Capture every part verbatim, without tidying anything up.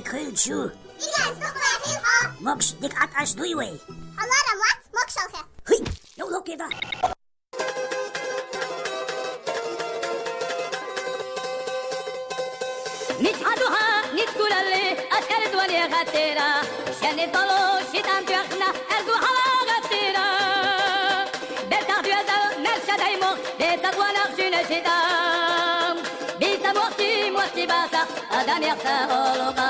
кхуьлчу. Дика аз дукха вехил хьо. Могаш, дика Ӏад аш дуй вай. Хьалара вац, могашалхе. Хий, йов локеда. Мичхьа духа, ниц гуралли, ас эрзване гӀаттера. Шен низ болу шитан тоьхна, эрзу хьала гӀаттера. Бертах доьзал, мерша даймох, деца гонах шуьна шитан. Бица мохти, мохти баса, адам яхса олуга.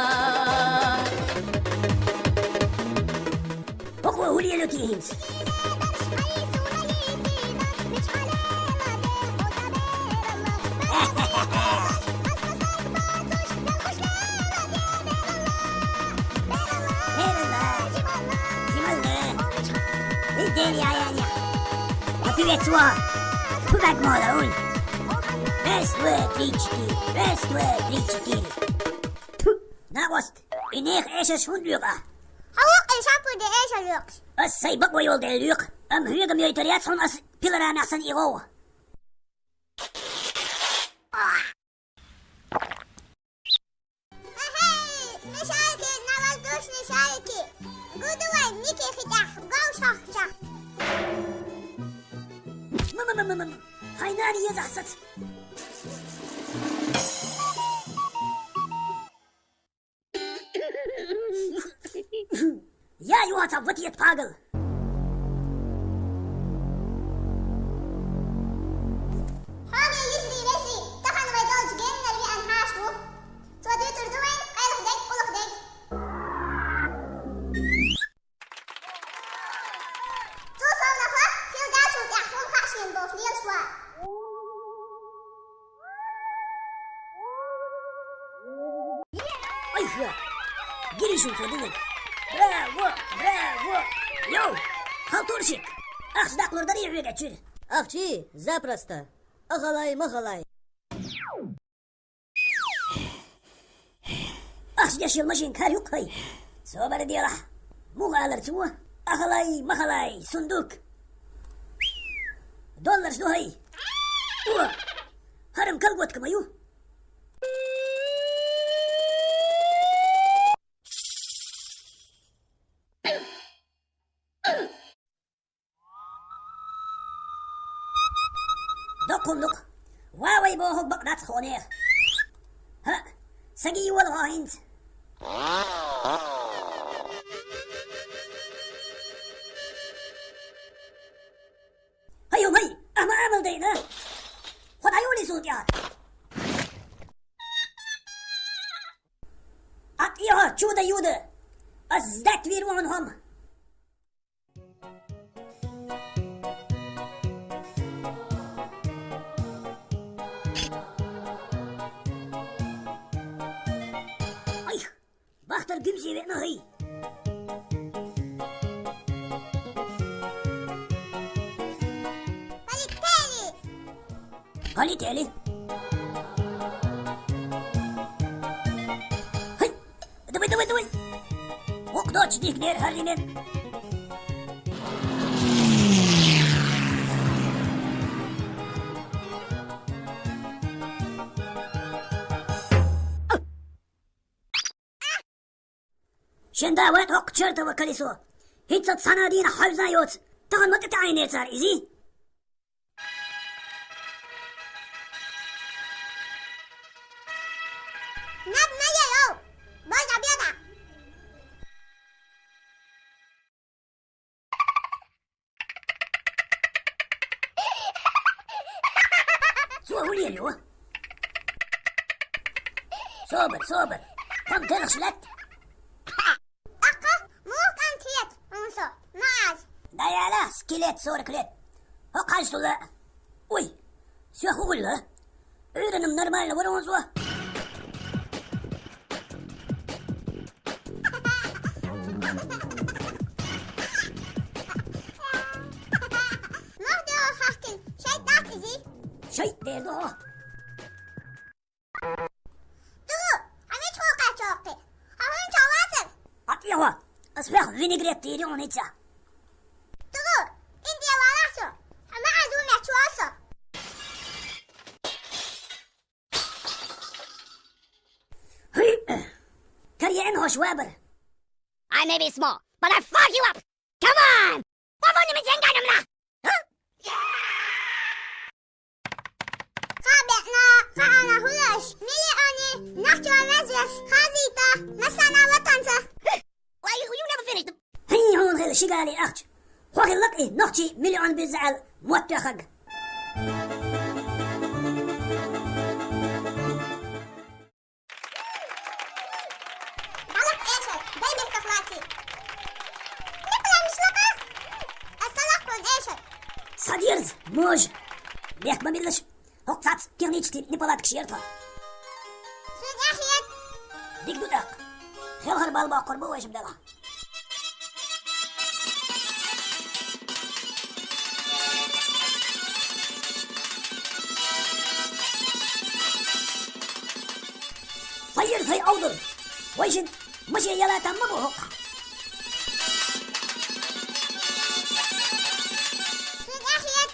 Бокъо хӀуле лукий хӀинца? Бералла! Жималла! Эй, дел яяня! А ты ведь чего? Ту как мало, ой! Раз, два, три, четыре! Раз, два, три, четыре! Тьфу, накъост, и нехан эшарш хӀунда лоькъу ахь? Хьан вукху и шампунь де эшар лоькъуш? Ас сайн бакъо йолу дела лоькъу, амма хьоьгам йойтур яц хьуна ас пилорамехь санна и гӀовгӀа. Ахьей, смешарики, навоздушные шарики! Гуду вай, Мики хи тӀехь, гов шахча! Ма-ма-ма-ма-ма! Хьайн нана езахь саца! Я, юха ца ватет пагал! Хьоме, йижарий, вежарий, тахана вай долчу геннара веана хьаша ву. Цо дуьйцур ду вайна къайлаха дерг, къуллух дерг. Цул совнаха, хила даьллачул тӀаьхьа хӀума хаьа шена бохуш лелаш вара. Ай, хьа! Гиришин цо динарг! Браво! Браво! Йоу! Халтурщик! Ахча даккхалур дарий хьоьга чуьра? Ахчий? Запросто! Ахалай, махалай! Ахча деш йолу машинка хӀара ю-кх хӀай? Собар делахь! Муха алара цо? Ахалай, махалай, сундук! Долларш ду хӀай? О! ХӀара-м колготка ма ю? Доккхун дукха. Ва вай бохург бакъ дац хьо нехан. ХӀаъ, саги йолу хьо хӀинца. ХӀай, хӀумай, ахьа ма амал дайна. Хьо дӀаюлий суна тӀехь? Ахьа тӀехьа чуда-юда. Ас сдать вийр ву хьуна хӀума. Ай, бахтар гимсе веана хӀай. Полетели! Полетели! ХӀай! Давай, давай, давай! Вокх доцчу дихнера хӀара ринен! Шен да вай тӀоккха чертово колесо. ХӀинца цхьана а дийнахь хьовза а йоцу. Тахана ма тӀетаьӀийнера цара изий? Наб ма яй, йоу! Божа беда! Цо хӀун лелайо? Собар, собар! Хьо-м терахьаш лаьтта! Аккха, муха кӀант хета хьуна со, ма аз? ДӀаяла, скелет сорок лет! ХӀокху хьажа сула! Уй! Соьх хӀун хуьлу? Ӏуьйранна-м нормально вара хьуна со? Муха дуьхьал хахкина, шайтӀа дац изий? ШайтӀа дер ду хьо. ТӀулу, хьан мичахь кхаьчна хӀокху? Хьан хӀунда чохь вацара? Хьан тӀе хьо? Ас хьох винегрет дийр ю хьуна хӀинца. ТӀулу, Индия валахь со. Хьан маьӀзу меч ву со. ХӀий! Кара еана Schwaber. I may be small, but I fuck you up! Come on! Ва вон ниман зенганом на! Хабетна, хаана хулаш, миллиони, нахча везеш, хазита, масана ватанца. Why you, you never finished the... Хин хун хил шигали ахч. Хохи лак и нохчи миллион бизал мотто хаг. Балак эшер, дай мехкахлати. Лепла мишлака. Асалак кон эшер. Садирз, муж. Мех мамилаш. Хок цац кирничти неполадка шертва. Сун яхият. Дик дудак. Хелхар балба корбу вешим дела. Сайыр сай аудур. Вайшин мыше яла тамма бу хок. Сун яхият.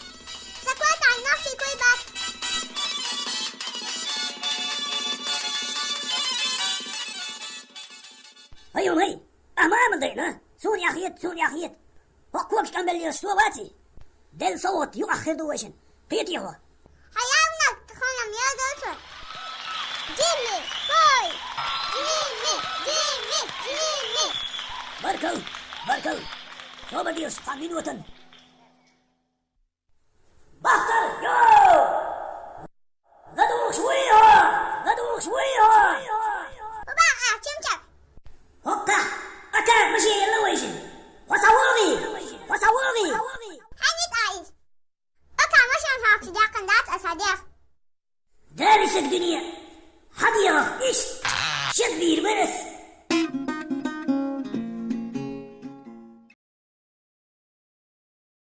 Сакуата нахчи куйбат. Ай, ой, амама дайна. Сун яхият, сун яхият. Хок куакш камбелли словати. Дел совут ю ахир ду вешин. Пит його. Хаявнак тхонам язылчу. Джимми, хой! Джимми, Джимми, Джимми! Баркал, баркал. Собадиус, фан минутын. Бахтар, йо! Гадуш вуйо! Гадуш вуйо! Уба, а, чимчак. Хокка, ака, мыше елла вайшин. Хоса вуги! Хоса вуги! Ханит аис. Ака, мышан хакс дякан дат асадях. Дарисек дунья. Хадиях иш. Шет бир берес.